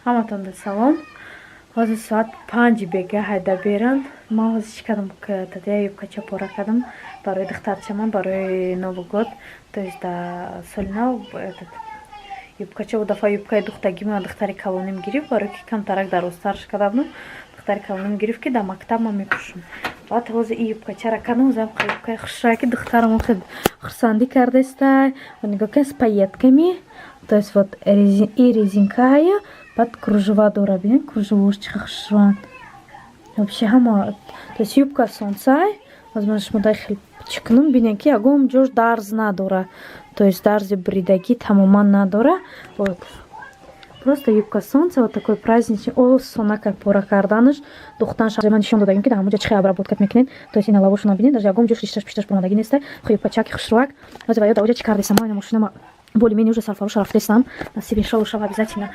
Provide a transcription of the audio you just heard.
Ҳаматонда салом. Ҳозир соат 5 бега ҳайда беран. Ман ҳозир чӣ кардам? Тадия юбкача пора кардам барои духтарчаман, барои Новый год, то есть да соли нав. Этот юбкача, у дафъа юбкаи духтагима духтари калоним гирифт, барои ки камтарак дарозтарш карда будам. Духтари калоним гирифт, ки дар мактаб ман мепӯшам. Баъд ҳозир и юбкачара кардам. Зам юбкаи хушрӯя, ки духтарам хел хурсандӣ кардаистай. Нигоҳ кун, с пайетками, то есть вот и резинкая, баъд кружева дора. Бинед, кружевош чӣ хушрӯянд вообще ҳама. То есть юбка солнцай. Ҳозир ман шумо дай хел чӣ кунам, бинед, ки ягон ҷош дарз надора, то есть дарзи бридагӣ тамоман надора. Вот просто юбка солнце, вот такой праздничный, осонакай пора карданаш, духтанш. Ман нишон додагим, ки дар ҳамонҷа чӣ хел обработкат мекунед. То есть ина лавошона бинед, даже ягон ҷош ришташ пишташ буромадагӣ нестай. Юбкачаки хушрӯак. Ҳозир ва ё дар оҷа чӣ кардесам? Ма ина мошинама более-менее уже сарфароша рафтесам. Насиб, иншолло, шава обязательно.